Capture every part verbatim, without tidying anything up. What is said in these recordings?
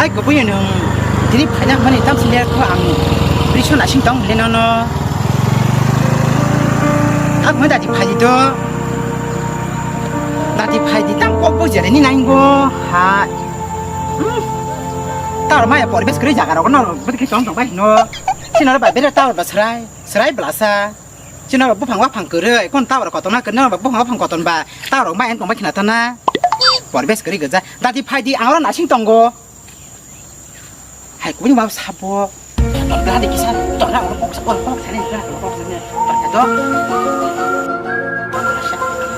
Kubui nwng tini phaina hwnmani tamsile kho ang bwrwi sona sing tong le nono. Ang hwnda di phai do. Dati phai di tam kok bo jere ni nai go. Ha. Hmm. Tar maya poribesh kwrwi jaga rok no bwtwi tong tong bai no. Sinaro bai bere tar ba srai, srai blasa. Sinaro buphang waphang kwrwi, kon tar kotorma kwrwi, no buphang waphang kotor ba. Tar rok mai tong bai khna tana. Poribesh kwrwi gajak. Dati phai di ang oro nasing tongo. Hai, kubuni ma sabo. Tor gadi kisa, tor na kok sa, kok sa ni, kok sa ni. Tor ka do.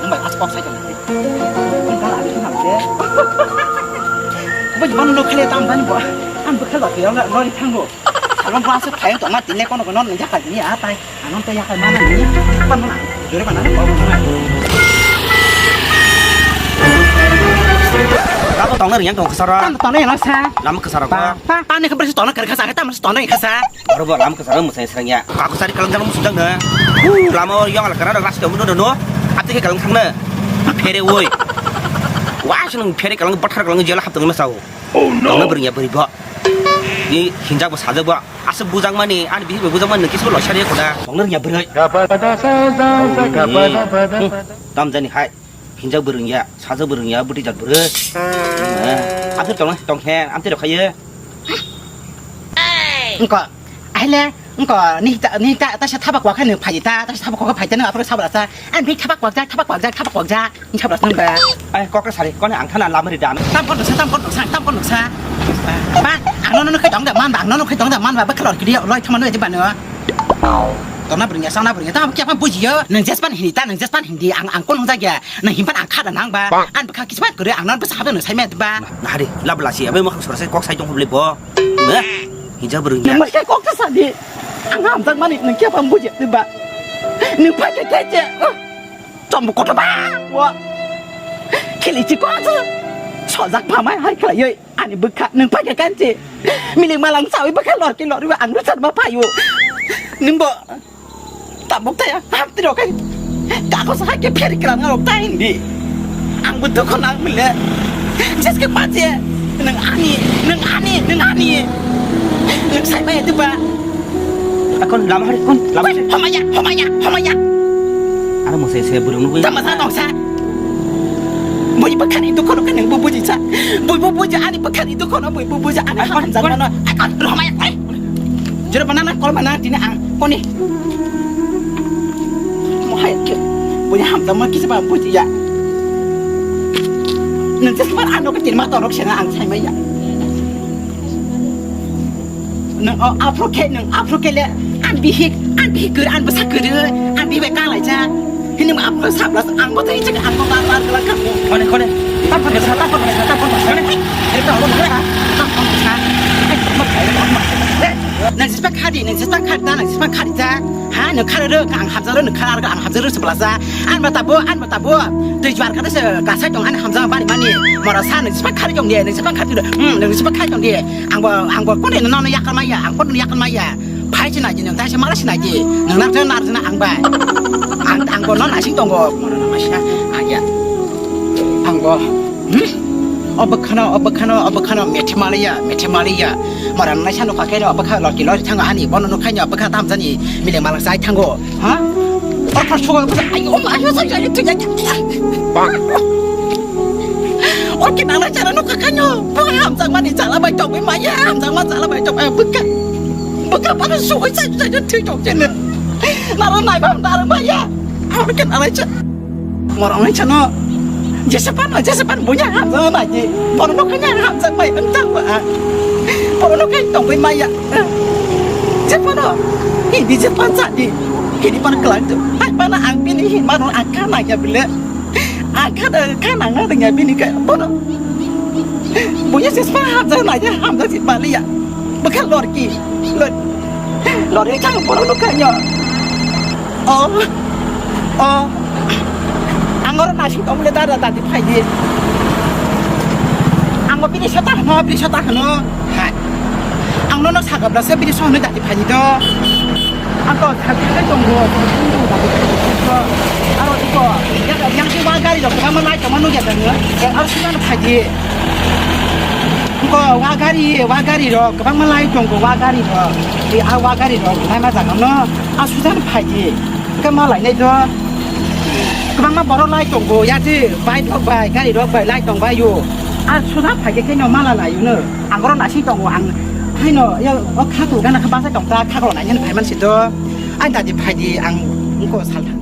Mumbai mas kok sa jong. Mumbai la ni na de. Kubuni ban no khale tam ban bo. Am bwkha la ke, la ri thang bo. Salon ba sa phai to ma tine kono kono ni jaka ni atai. Ano tei yakai mana ni? Pan mana? Jore mana? Kau mana? Kau tong nari yang tong kesara. Kan tong nari yang sa. Lama kesara kau. Pa, pa, pa ni keber si tong nari kerja sa, kita mesti tong nari kerja. Baru buat lama kesara musai serang ya. Kau kesari kalau jangan musuh jangan. Lama yang ala kerana ras kamu no no. Ati ke kalau sana. Phere woi. Wah seneng phere kalau bathar kalau jela hap tong masau. Oh no. Tong nari beri ba. Ni hinjak ba sajak ba. Aswk bujakmani, ani bihik bai bujakmani nwng kisa bo loisa rw kho da. Tongna rwngya bwrwi. Hmm. Tam jani hai. Hinjak bwrwi ya, sajak bwrwi ya, bwtwi jat bwrwi. Hmm. Amtwi tongna tong khe, amtwi rw khayo. Wngkha, ahile, wngkha, ni ta, ni ta, ta sa thaba kwa kha nwng phai ta, ta sa thaba kwa kha phai ta nwng aphuru sabra sa. Ani bihik thaba kwak jak, thaba kwak jak, thaba kwak jak. Wngkha bwrwi sa nwng ba. Ai, kok khe sari, kone ang thana lamari dan. Tam kon sa, tam kon sa, tam kon sa. Ba, ang nono khe tong da man ba, ang nono khe tong da man ba, ba khlor kidi loi thama no edi ba no. Tona bring ya, sana bring ya, tam kya pa buji yo. Nang jespan hindi ta, nang jespan hindi, ang, ang kon hong jak ya. Nang himpan ang khada nang ba. An bwkha kismat kore, ang nono bwsa habe no sai met ba. Na, na hari, lab lasi, abe mo khang sora sai kok sai tong hobli bo. Hinja bring ya. Nang mai kok ta sadi. Ang hamjak mani nang kya pa buji ba. Nang phai khe khe je. Chombo kotor ba. Wa. Khili chi ko asu. Sojak phamai hai khlaioi. Ani bwkha nwng phai khe kanchi. Miling malang chawi bwkha lorki lorwi ang rwchar ma phaio. Nwng bo. Tabuk taya. Hapti rok kai. Kakos hai khe pheri kran rok tai hindi. Ang bo dukho nang mile. Jeske pache. Nwng ani, nwng ani, nwng ani. Nwng sai bai tu ba. Akon lama hari kon, lama hari. Homaya, homaya, homaya. Ano mo se se burung nunggu. Tama sa tong sa. Bui bwkhani dukho no khe nwng bo buji sa. Bui bo buji ani bwkhani dukho no, bui bo buji ani hamjak mano. Akon homaya. Jero banana kol banana tini ang koni. Mo hai ke. Bui hamjak ma kisa ba buji ya. Nwng se sbar ano ke tin ma torok sena ang sai maya. Nang o aphro khe, nang aphro khe le, an bihik, an bihik gor, an bwsa gor, an bihik bai kalaijak. Hini ma aphro sablas, ang bo tei chak, ang bo bar bar kala kamo. Kone, kone. Tam kone sa, tam kone sa, tam kone sa. Kone. Tam kone sa. Tam kone sa. Nang sispa khadi, nang sispa khadi, nang sispa khadi ja. Ha, nwng khar rw, ang hamjak rw, nwng khar rw, ang hamjak rw, se blasa. An ba tabo, an ba tabo. Twi jwar kha se, kasai tong, an hamjak bari mani. Mora sa, nwng sipha khari tong de, nwng sipha khari tong de. Hmm, nwng sipha khari tong de. Ang bo, ang bo, kono no, no, yakal maya, ang kono yakal maya. Phai se nai di, nwng tai se mala se nai di. Nwng nar se, nar se na ang bai. Ang, ang bo no nasing tongo. Mora no masa, ang ya. Ang bo. Hmm? O bwkhano, o bwkhano, o bwkhano, methe maliya, methe maliya. Mora nai sano kha khe no, bwkha lorki lorki thango ani, bono no khaino, bwkha tam jani, mile malang sai thango. Ha? Or kha sugo, ayo, ma, ayo, sai, sai, tu, ya, ya. Or ki nana chana no kha khaino, bwkha hamjak mani chala bai tongwi maya, hamjak ma chala bai tongwi bwkha. Bwkha pano sugo, sai, sai, tu, tu, tu, tu. Naro nai bam, naro maya. Or ki nana chana. Morok nai sano, jesa pano, jesa pan buya hamjak nai di. Bono no kanya hamjak bai wng tang ba. Bono no kanya tong bai maya. Jepano, hindi jepan sa di. Hindi pan kelang tu. Hai pana ang bini hin mano ang kana ya bile. Ang kana kana ngadeng ya bini ka. Bono. Buya jesa pan hamjak nai ya hamjak si bali ya. Bwkha lorki. Lor-, lorki chang bono no kanya. Oh. Oh. Ang oro nasing tong le dada dadi phai di. Ang bo bini sota hano, bini sota hano. Hai. Ang nono sagap da se bini sohno dadi phai di do. Ang to sagap da tong go. Aro iko. Yang yang si wa gari do kama nai kama no ya da no. Aro si na phai di. Ko Wa gari, wa gari rok, kwbangma lai tongo, wa gari rok. Di a wa gari rok, naima jaga no, a sudan phaidi. Khe ma lainai do. Kwbangma borok lai tongo, ya di bike rok bai, gari rok bai lai tong bai yo. A sudan phaidi khe no mala lai no. Ang oro nasing tongo, ang haino ya o kha tu gana kha basa tong ta kha ko nai hen phai man si do. Ai dadi phaidi ang ko sal thang.